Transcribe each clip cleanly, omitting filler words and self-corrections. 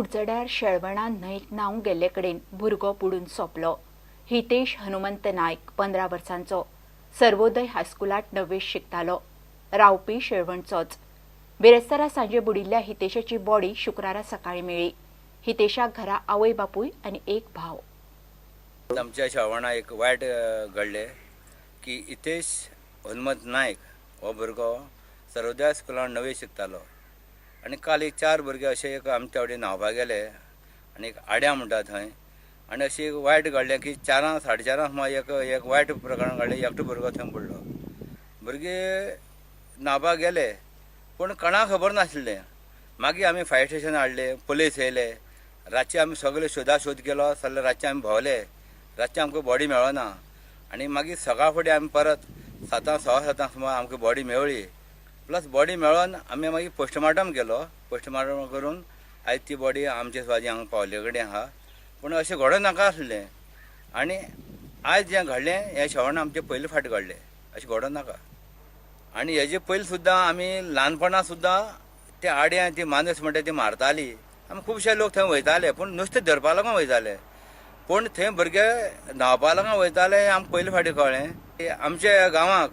कुडचड्यार शेळवणा न्हंयत न्हावंक गेल्ले कडेन भुरगो बुडून सोंपलो. हितेश हनुमंत नायक 15 वर्सांचो, सर्वोदय हायस्कुलांत णव्वेंत शिकतालो, रावपी शेळवणचोच. बिरेस्तारा सांजे बुडिल्ल्या हितेशाची बॉडी शुक्रारा सकाळीं मेळ्ळी. हितेशाक घरा आवय बापूय आनी एक भाव. आमच्या शेळवणा एक वायट घडलें की हितेश हनुमंत नायक हो भुरगो सर्वोदय स्कुलान णवे शिकतालो आनी काल एक 4 भुरगे अशे एक आमच्या वटेन न्हांवपाक गेले आनी एक आड्या म्हणटा थंय, आनी अशी एक वायट घडलें की 4 साडे 4 सुमार एक वायट प्रकरण घडलें. एकटो भुरगो थंय बुडलो. भुरगे न्हांवपाक गेले पूण कोणाक खबर नासलें. मागीर आमी फायर स्टेशन हाडले, पुलीस येयले. रातचे आमी सगळे शोधाशोध केलो, सगळे रातचे आमी भोंवले. रातचे आमकां बॉडी मेळना आनी मागीर सकाळ फुडें आमी परत 7 सव्वा 7 सुमार आमकां बॉडी मेळ्ळी. प्लस बॉडी मेळोन आमी मागीर पोस्टमार्टम केलो. पोस्टमार्टम करून आयज ती बॉडी आमचे सुवादी हांगा पावले कडेन आहा. पूण अशें घडोवंक नाका आसलें आनी आयज जें घडलें हें शेवण आमचें पयले फावट घडलें, अशें घडोवंक नाका. आनी हेजे पयलीं सुद्दां आमी ल्हानपणा सुद्दां ते आड्यां ती मानस म्हणटा ती मारताली. आमी खुबशे लोक थंय वयताले पूण नुस्तें धरपा लागून वयताले, पूण थंय भुरगे न्हांवपा लागून वयताले हें आमकां पयले फावटी कळ्ळें. आमच्या गांवाक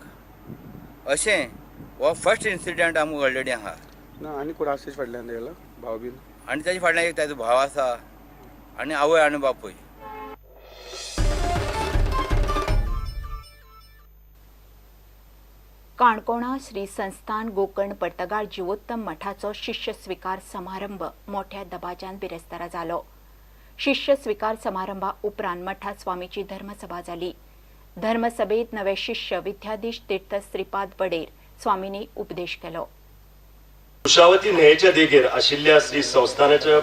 अशें हो फर्स्ट इन्सिडंट आमकां घडलेली आहा. ना आनी कोण आसा फाटल्यान तेगेलो भाव बीन? आनी ताच्या फाटल्यान एक ताजो भाव आसा आनी आवय आनी बापूय. काणकोणा श्री संस्थान गोकर्ण पर्तगाळ जिवोत्तम मठाचो शिष्य स्वीकार समारंभ मोठ्या दबाज्यान बिरेस्तारा जालो. शिष्य स्वीकार समारंभा उपरांत मठात स्वामीची धर्मसभा जाली. धर्मसभेत नवे शिष्य विद्याधीश तीर्थ श्रीपाद वडेर स्वामींनी उपदेश केलो. कुशावती न्हंयेच्या देगेर आशिल्ल्या श्री संस्थानाच्या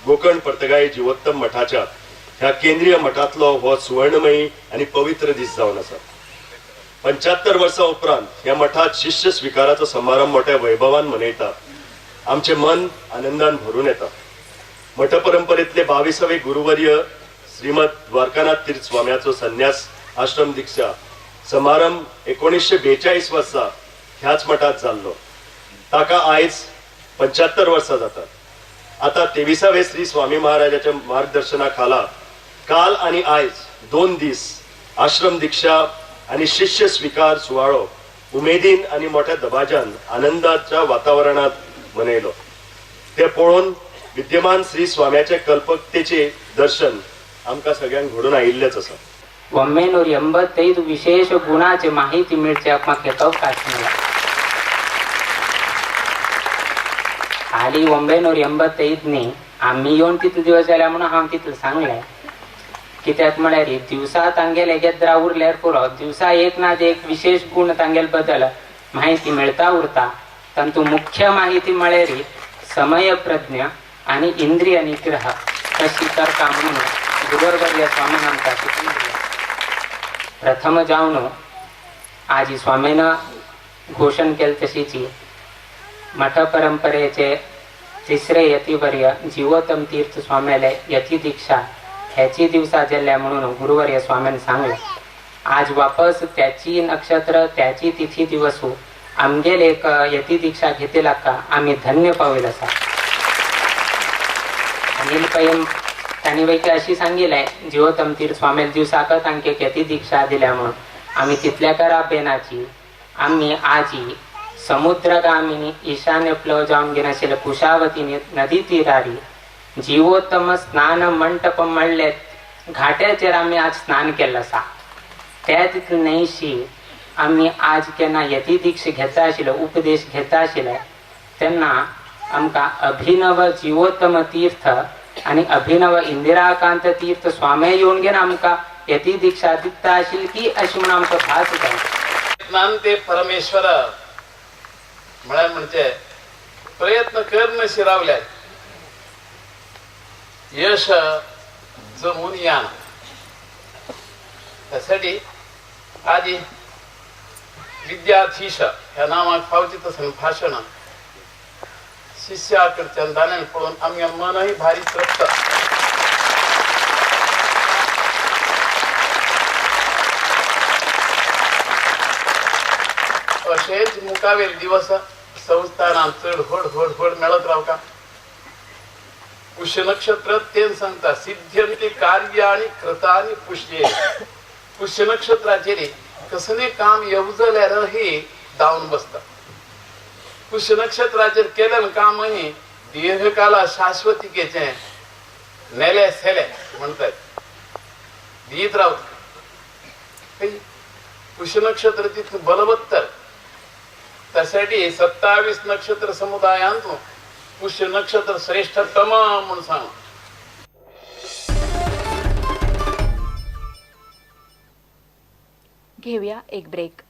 गोकर्ण पर्तगाळी जिवोत्तम मठाच्या ह्या केंद्रीय मठांतलो हो सुवर्णमयी आनी पवित्र दीस जावन आसा. 75 वर्सां उपरांत ह्या मठांत शिष्य स्विकाराचो समारंभ मोठ्या वैभवान मनयता. आमचें मन आनंदान भरून येता. मठ परंपरेतले 22वे गुरुवर्य श्रीमद द्वारकानाथ तीर्थ स्वाम्याचो संन्यास आश्रम दीक्षा समारंभ 1942 वर्सा ह्याच मठांत जाल्लो. ताका आयज 75 वर्सां जातात. आतां 23वे श्री स्वामी महाराजाच्या मार्गदर्शना खाला काल आनी आयज 2 दीस आश्रम दीक्षा आनी शिष्य स्वीकार सुवाळो उमेदीन आनी मोठ्या दबाज्यान आनंदाच्या वातावरणांत मनयलो. ते पळोवन विद्यमान श्री स्वाम्याचे कल्पकतेचे दर्शन आमकां सगळ्यांक घडून आयिल्लेच आसा. 985 विशेष गुणाचे माहिती मिळच्याक म्हाका अवकाश मेळ्ळा. हाली 985 न्ही आमी येवन तितले दिवस जाल्या म्हणून हांव तितलें सांगलें. कित्याक म्हळ्यार दिवसा तांगेले गेद्रा उरल्यार पुरो, दिवसा एक ना एक विशेष गुण तांगेले बद्दल माहिती मेळता उरता. तातूंत मुख्य माहिती म्हळ्यार समय प्रज्ञा आनी इंद्रिय निग्रह कशी करता म्हणून गुरुवर्य स्वामीन आमकां शिकून दिलें. प्रथम जावन आजी स्वामीन घोषण केलें तशीची मठ परंपरेचे तिसरे यतिवर्य जिवोत्तम तीर्थ स्वाम्याले यती दीक्षा ह्याची दिवसा जाल्ल्या म्हणून गुरुवर्य स्वामीन सांगलें. आज वापस त्याची नक्षत्र त्याची तिथी दिवसू आमगेले एक यती दीक्षा घेतला का आमी धन्य पावेल आसा. अनिल पयम तांणी वैकी अशी सांगिल्लें जिवोत्तम तीर्थ स्वामी दिवसाक तांकां यती दीक्षा दिल्या म्हणून आमी तितल्या करा बेनाची आमी आजी समुद्रगामिनी ईशान्य प्लव जावन घेनाशिल्ले कुशावती नदी तिरारी जिवोत्तम स्नान मंटप म्हणले घाट्याचेर आमी आज स्नान केल्लें आसा. त्या तितले न्हयशी आमी आज केन्ना यती दीक्षा घेता आशिल्ले उपदेश घेता आशिल्ले तेन्ना आमकां अभिनव जिवोत्तम तीर्थ आनी अभिनव इंदिराकांत तीर्थ स्वामी येवन घेवन आमकां यती दीक्षा दिता आशिल्ली की अशें म्हणून आमकां भास जाता. ते परमेश्वर म्हळ्यार म्हणजे प्रयत्न करून शिरावल्या यश जमून या. त्यासाठी आधी विद्याधीश ह्या नावाक फावची तसं भाशण शिष्याकडच्यान दाण्यान पळोवन आमगे मनय भारी तृप्त. अशेच मुखावेल दिवस संस्थानान चड व्हड व्हड व्हड मेळत रावका. पुष्य नक्षत्र तेन सांगता सिद्ध्यंती कार्याणि कृतानि पुष्ये. पुष्य नक्षत्राचेर कसलें काम येवजल्यारही दावन बसता. पुष्य नक्षत्राचेर केलें कामही दीर्घकाला शाश्वतिकेचें नेले सेले म्हणतात, दीत रावता. पुष्य नक्षत्र तितलें बलवत्तर. त्यासाठी 27 नक्षत्र समुदायांत पुष्य नक्षत्र श्रेष्ठतम म्हणून सांग. घेऊया एक ब्रेक.